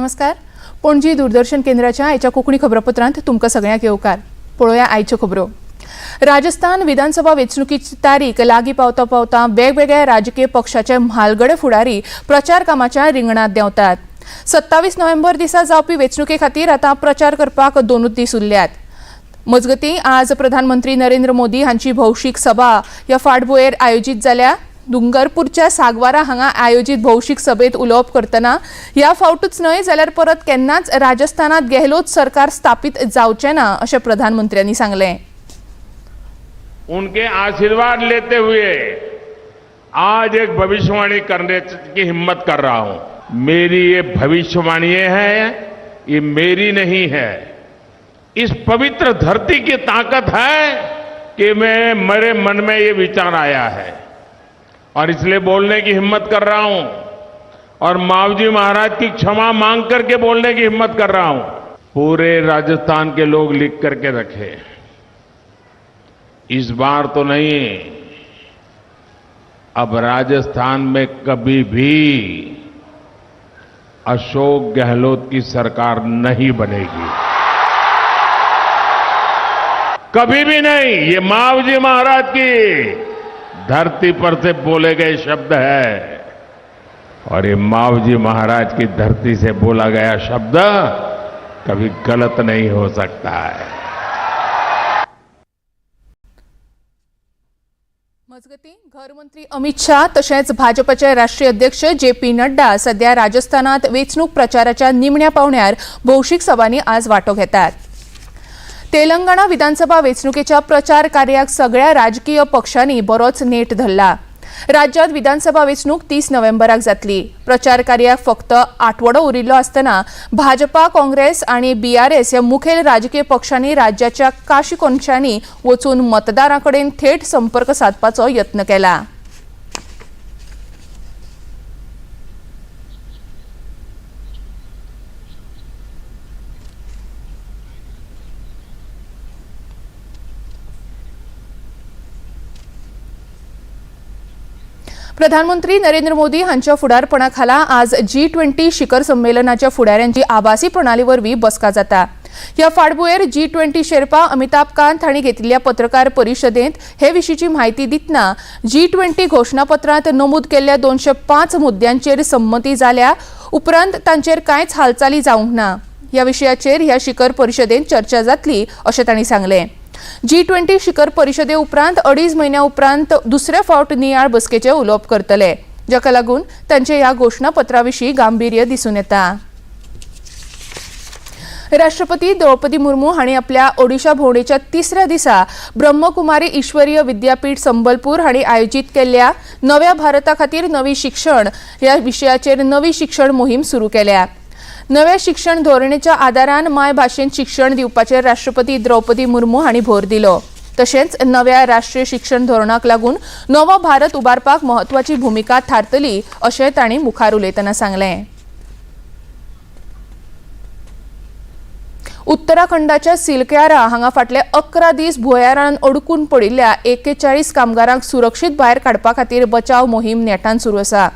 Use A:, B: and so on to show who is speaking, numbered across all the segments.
A: नमस्कार. पणजी दूरदर्शन केंद्राच्या आयच्या कोंकणी खबरापत्रांत तुमकां सगळ्यांक येवकार. पळोवया आयच्यो खबरो. राजस्थान विधानसभा वेंचणुकीची तारीख लागीं पावता पावता वेगवेगळ्या राजकीय पक्षाचे म्हालगडे फुडारी प्रचार कामाच्या रिंगणांत देंवतात. 27 नोव्हेंबर दिसा जावपी वेंचणुके खातीर आतां प्रचार करपाक 2 दीस उरल्यात. मजगतीं आज प्रधानमंत्री नरेंद्र मोदी हांची भौशीक सभा ह्या फाटभुंयेर आयोजीत जाल्या. डुंगरपूरच्या सागवारा हांगा आयोजीत भौशीक सभेत उलोवप करतना ह्या फावटूच न्हय जाल्यार परत केन्नाच राजस्थानात गेहलोत सरकार स्थापीत जावचें ना अशें प्रधानमंत्र्यांनी सांगलें.
B: उनके आशीर्वाद लेते हुए आज एक भविष्यवाणी करने की हिम्मत कर रहा हूं. मेरी ये भविष्यवाणी है, ये मेरी नहीं है, इस पवित्र धरती की ताकत है कि मैं मेरे मन में ये विचार आया है और इसलिए बोलने की हिम्मत कर रहा हूं और मावजी महाराज की क्षमा मांग करके बोलने की हिम्मत कर रहा हूं. पूरे राजस्थान के लोग लिख करके रखे, इस बार तो नहीं, अब राजस्थान में कभी भी अशोक गहलोत की सरकार नहीं बनेगी, कभी भी नहीं. ये मावजी महाराज की धरती पर से बोले गए शब्द है और ये मावजी महाराज की धरती से बोला गया शब्द कभी गलत नहीं हो सकता है.
A: मजगतीं घरमंत्री अमित शाह तशेंच भाजपाचे राष्ट्रीय अध्यक्ष जे पी नड्डा सध्या राजस्थानात वेंचणूक प्रचाराच्या निमण्या पावण्यार भौशीक सभांनी आज वांटो घेतात. तेलंगणा विधानसभा वेंचणुकेच्या प्रचार कार्याक सगळ्या राजकीय पक्षांनी बरोच नेट धरला. राज्यात विधानसभा वेंचणूक 30 नोव्हेंबराक जातली. प्रचार कार्याक फक्त आठवडो उरिल्लो आसतना भाजपा, काँग्रेस आनी बीआरएस ह्या मुखेल राजकीय पक्षांनी राज्याच्या काशी कोनशांनी वचून मतदारां कडेन थेट संपर्क सादपाचो यत्न केला. प्रधानमंत्री नरेंद्र मोदी हांच्या फुडारपणा खाला आज G20 शिखर संमेलनाच्या फुडाऱ्यांची आभासी प्रणाली वरवीं बसका जाता. ह्या फाटभुंयेर G20 Sherpa Amitabh Kant हांणी घेतिल्ल्या पत्रकार परिशदेंत हे विशींची म्हायती दितना G20 घोशणापत्रांत नमूद केल्ल्या 205 मुद्द्यांचेर संमती जाल्या उपरांत तांचेर कांयच हालचाली जावंक ना. ह्या विशयाचेर ह्या शिखर परिशदेंत चर्चा जातली अशें तांणी सांगलें. G20 शिखर परिशदे उपरांत 2.5 म्हयन्या उपरांत दुसरे फावट नियाळ बसकेचे उलोवप करतले, जाका लागून तांचे ह्या घोशणापत्रा विशीं गांभीर्य दिसून येता. राष्ट्रपती द्रौपदी मुर्मू हांणी आपल्या ओडिशा भोंवडेच्या तिसऱ्या दिसा ब्रह्मकुमारी ईश्वरीय विद्यापीठ संबलपूर हांणी आयोजीत केल्ल्या नव्या भारता खातीर नवी शिक्षण ह्या विशयाचेर नवी शिक्षण मोहीम सुरू केल्या. नव्या शिक्षण धोरणेच्या आदारान माय भाशेंत शिक्षण दिवपाचेर राष्ट्रपती द्रौपदी मुर्मू हांणी भर दिलो. तशेंच नव्या राष्ट्रीय शिक्षण धोरणाक लागून नवो भारत उबारपाक म्हत्वाची भुमिका थारतली अशें तांणी मुखार उलयतना सांगलें. उत्तराखंडाच्या सिलक्यारा हांगा फाटले 11 दीस भुंयारान अडकून पडिल्ल्या 41 कामगारांक सुरक्षीत भायर काडपा खातीर बचाव मोहीम नेटान सुरू आसा.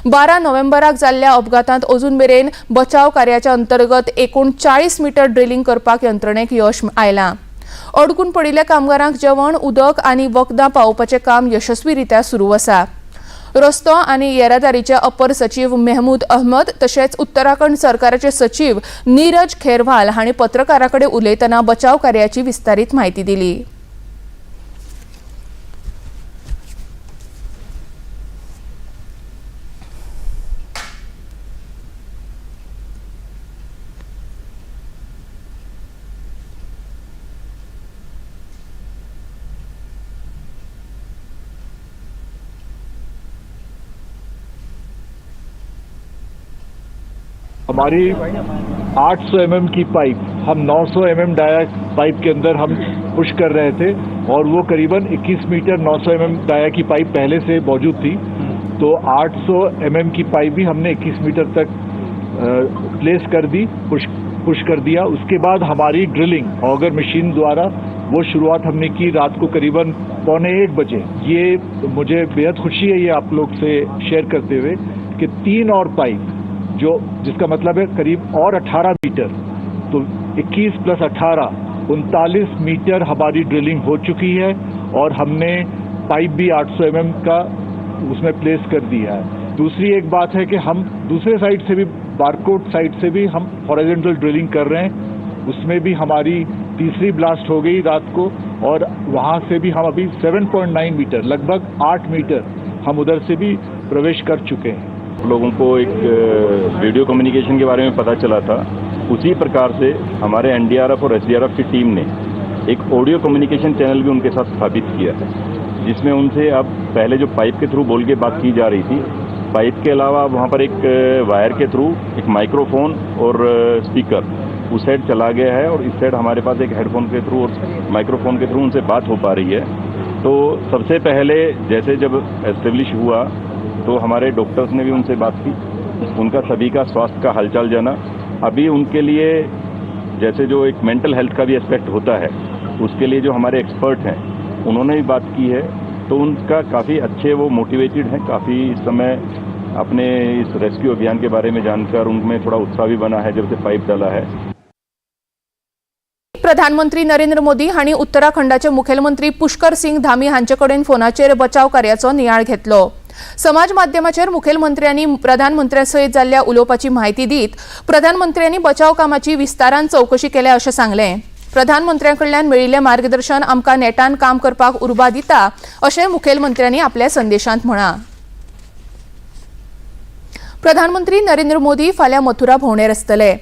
A: 12 नोव्हेंबराक जाल्ल्या अपघातांत अजून मेरेन बचाव कार्याच्या अंतर्गत 39 मीटर ड्रिलिंग करपाक यंत्रणेक यश आयलां. अडकून पडिल्ल्या कामगारांक जेवण, उदक आनी वखदां पावोवपाचें काम यशस्वीरित्या सुरू आसा. रस्तो आनी येरादारीचे अपर सचीव मेहमूद अहमद तशेंच उत्तराखंड सरकाराचे सचीव नीरज खेरवाल हांणी पत्रकारां कडेन उलयतना बचाव कार्याची विस्तारीत म्हायती दिली.
C: हमारी 800 mm की पाइप हम 900 mm डाया पाइप के अंदर हम पुश कर रहे थे और वो करीबन 21 मीटर 900 mm डाया की पाइप पहले से मौजूद थी, तो 800 mm की पाइप भी हमने 21 मीटर तक प्लेस कर दी, पुश कर दिया. उसके बाद हमारी ड्रिलिंग ऑगर मशीन द्वारा वो शुरुआत हमने की रात को करीबन 12:45 बजे. ये मुझे बेहद खुशी है ये आप लोग से शेयर करते हुए कि 3 और पाइप जो जिसका मतलब है करीब और 18 मीटर, तो 21 प्लस 18 39 मीटर हमारी ड्रिलिंग हो चुकी है और हमने पाइप भी 800 mm का उसमें प्लेस कर दिया है। दूसरी एक बात है कि हम दूसरे साइड से भी, बारकोट साइड से भी हम हॉरिजॉन्टल ड्रिलिंग कर रहे हैं, उसमें भी हमारी तीसरी ब्लास्ट हो गई रात को और वहाँ से भी हम अभी 7.9 मीटर, लगभग 8 मीटर हम उधर से भी प्रवेश कर चुके हैं।
D: लोगों को एक वीडियो कम्युनिकेशन के बारे में पता चला था, उसी प्रकार से हमारे एनडीआरएफ और एसडीआरएफ की टीम ने एक ऑडियो कम्युनिकेशन चैनल भी उनके साथ स्थापित किया है, जिसमें उनसे अब पहले जो पाइप के थ्रू बोल के बात की जा रही थी, पाइप के अलावा वहाँ पर एक वायर के थ्रू एक माइक्रोफोन और स्पीकर उस साइड चला गया है और इस साइड हमारे पास एक हेडफोन के थ्रू और माइक्रोफोन के थ्रू उनसे बात हो पा रही है। तो सबसे पहले जैसे जब एस्टेब्लिश हुआ तो हमारे डॉक्टर्स ने भी उनसे बात की, उनका सभी का स्वास्थ्य का हालचाल जाना। अभी उनके लिए जैसे जो एक मेंटल हेल्थ का भी एस्पेक्ट होता है, उसके लिए जो हमारे एक्सपर्ट हैं उन्होंने भी बात की है, तो उनका काफ़ी अच्छे वो मोटिवेटेड हैं, काफ़ी इस समय अपने इस रेस्क्यू अभियान के बारे में जानकर उनमें थोड़ा उत्साह भी बना है जब से पाइप डाला है।
A: प्रधानमंत्री नरेंद्र मोदी हांणी उत्तराखंडाचे मुखेलमंत्री पुष्कर सिंग धामी हांचे कडेन फोनाचेर बचाव कार्याचो नियाळ घेतलो। समाज माध्यमाचेर मुखेलमंत्र्यांनी प्रधानमंत्र्यां सयत जाल्ल्या उलोवपाची म्हायती दीत प्रधानमंत्र्यांनी बचाव कामाची विस्तारान चवकशी केल्या अशें सांगलें। प्रधानमंत्र्यां कडल्यान मेळिल्लें मार्गदर्शन आमकां नेटान काम करपाक उर्बा दिता अशें मुखेलमंत्र्यांनी आपल्या संदेशांत म्हळां। प्रधानमंत्री नरेंद्र मोदी फाल्यां मथुरा भोंवडेर आसतले।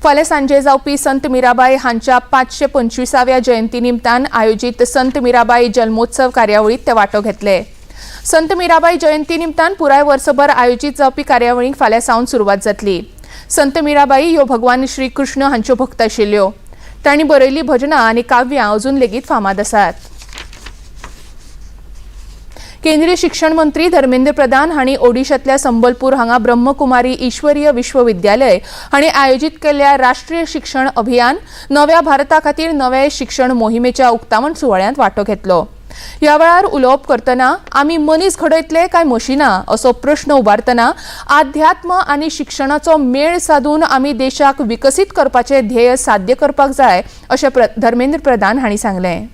A: फाल्यां सांजे जावपी संत मीराबाई हांच्या 525व्या जयंती निमतान आयोजीत संत मीराबाई जन्मोत्सव कार्यावळीत ते वांटो घेतले। संत मीराबाई जयंती निमतान पुराय वर्सभर आयोजीत जावपी कार्यावळींक फाल्यां सावन सुरवात जातली। संत मीराबाई ह्यो भगवान श्रीकृष्ण हांच्यो भक्त आशिल्ल्यो। तांणी बरयल्लीं भजनां आनी काव्यां अजून लेगीत फामाद आसात। केंद्रीय शिक्षण मंत्री धर्मेंद्र प्रधान हांणी ओडिशांतल्या संबलपूर हांगा ब्रह्मकुमारी ईश्वरीय विश्वविद्यालय हांणी आयोजीत केल्ल्या राष्ट्रीय शिक्षण अभियान नव्या भारता खातीर नवे शिक्षण मोहिमेच्या उक्तावण सुवाळ्यांत वांटो घेतलो। ह्या वेळार उलोवप करतना आमी मनीस घडयतले काय मशिनां असो प्रश्न उबारतना आध्यात्म आनी शिक्षणाचो मेळ सादून आमी देशाक विकसीत करपाचें ध्येय साध्य करपाक जाय अशें धर्मेंद्र प्रधान हांणी सांगलें।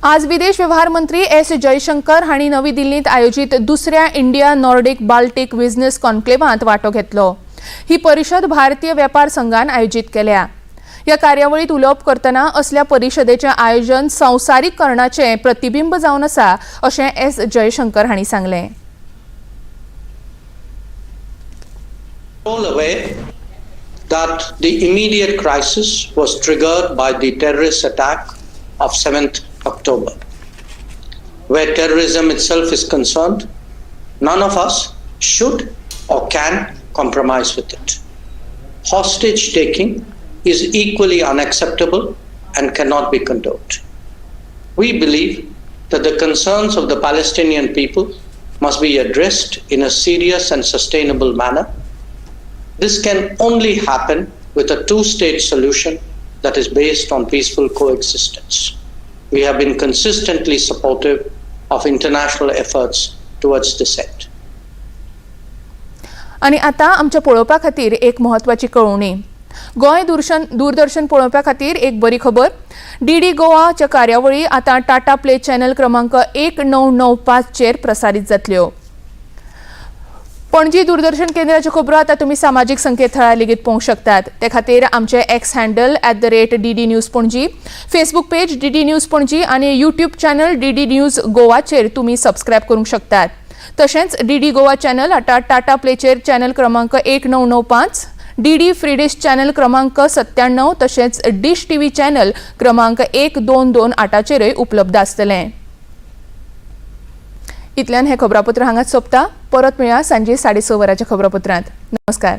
A: आज विदेश व्यवहार मंत्री एस जयशंकर हांणी नवी दिल्लींत आयोजीत दुसऱ्या इंडिया नॉर्डिक बाल्टिक बिझनेस कॉन्क्लेवांत वांटो घेतलो। ही परिशद भारतीय वेपार संघान आयोजीत केल्या। ह्या कार्यावळींत उलोवप करतना असल्या परिशदेचें आयोजन संवसारीकरणाचें प्रतिबिंब जावन आसा अशें एस जयशंकर हांणी सांगलें।
E: All aware that the immediate crisis was triggered by the terrorist attack of 7th October. Where terrorism itself is concerned, none of us should or can compromise with it. Hostage taking is equally unacceptable and cannot be condoned. We believe that the concerns of the Palestinian people must be addressed in a serious and sustainable manner. This can only happen with a two-state solution that is based on peaceful coexistence. We have been consistently supportive of international efforts towards this end.
A: आनी आतां आमच्या पळोवपा खातीर एक म्हत्वाची कळोवणी। गोंय दूरदर्शन पळोवपा खातीर एक बरी खबर। डी डी गोवाच्या कार्यावळी आतां टाटा प्ले चॅनल क्रमांक 1995 चेर प्रसारीत जातल्यो। पणजी दूरदर्शन केंद्राच्यो खबरो आतां तुमी सामाजीक संकेतथळार लेगीत पळोवंक शकतात। ते खातीर आमचे X handle @DD News Panaji, Facebook page DD News Panaji आनी YouTube channel DD news गोवाचेर तुमी सबस्क्रायब करूंक शकतात। तशेंच डी डी गोवा चॅनल आतां टाटा प्लेचेर चॅनल क्रमांक 1995, D D free dish channel क्रमांक 97 तशेंच डिश टीव्ही चॅनल क्रमांक 1228चेरय उपलब्ध आसतलें। इतल्यान हें खबरापत्र हांगाच सोंपता। परत मेळया सांजे 6:30 वरांच्या खबरापत्रांत। नमस्कार।